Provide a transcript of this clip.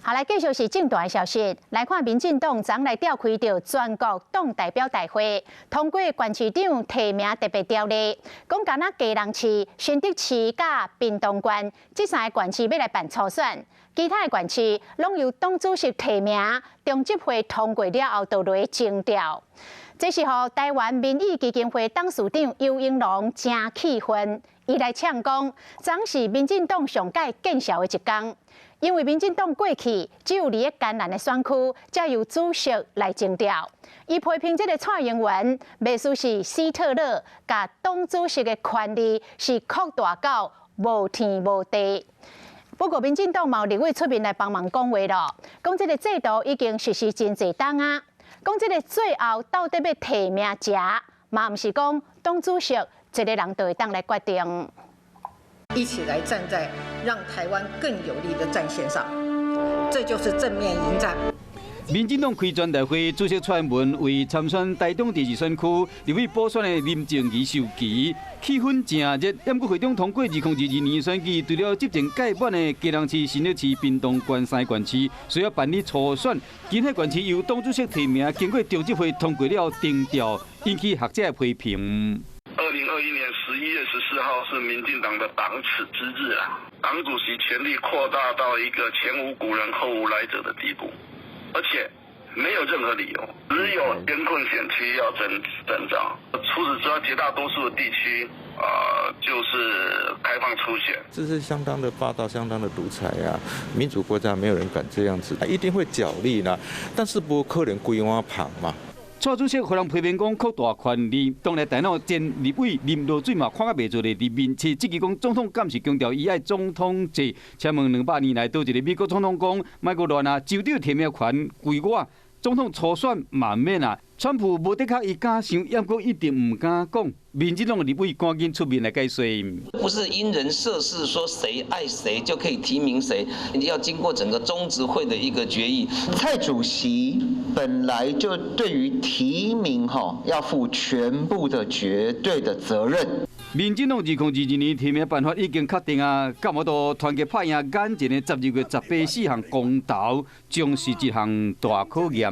好，來繼續是政壇消息，來看民進黨昨來召開著全國黨代表大會，通過縣市長提名特別條例，講敢若基隆市、新竹市佮屏東縣這三个縣市欲來辦初選，其他的縣市攏由黨主席提名，中執會通過了後，就來徵調。這是予台灣民意基金會董事長游盈隆誠氣憤，伊來嗆講，昨是民進黨上蓋見笑的一工。因為民進黨過去只有佇咧艱難的選區，才由主席來徵調。伊批評這个蔡英文，袂輸是希特勒，共黨主席的權力是擴大到無天無地。不過，民進黨嘛有立委出面來幫忙講話囉，講這个制度已經實施真濟冬啊，講這个最後到底欲提名誰，嘛毋是講黨主席一个人就會當來決定。一起來站在讓台灣更有利的戰線上，這就是正面迎戰。民進黨開全代會，主席蔡英文為參選台中第二選區立委補選的林靜儀授旗，氣氛誠熱。毋過會長通過2022年選舉，除了執政屆滿的基隆市、新竹市、屏東縣三個縣市需要辦理初選，其他縣市由黨主席提名，經過中執會通過了徵調，引起學者的批評。 2021年11月14號是民進黨的黨恥之日啊！黨主席權力擴大到一個前無古人後無來者的地步，而且沒有任何理由，只有艱困選區要徵召，除此之外，絕大多數的地區啊，就是開放初選。這是相當的霸道，相當的獨裁啊！民主國家沒有人敢這樣子，一定會角力啦，但是不可能規碗捧嘛。蔡主席予人批評講擴大權力，當日大腦前立委林濁水嘛看甲袂做咧，佇面前質疑講總統敢是強調伊愛總統制？請問200年來，佗一个美國總統講莫閣亂啊，州長提名權歸我，總統初選嘛毋免啊。川普無的確伊敢想，毋過一定毋敢講。民進黨的立委趕緊出面來解說。不是因人設事，說誰愛誰就可以提名誰，要經過整個中執會的一個決議。蔡主席本來就對於提名哈要負全部的絕對的責任。民進黨2022年提名辦法已經確定啊，敢有法度團結拍贏眼前的12月18四項公投，將是一項大考驗。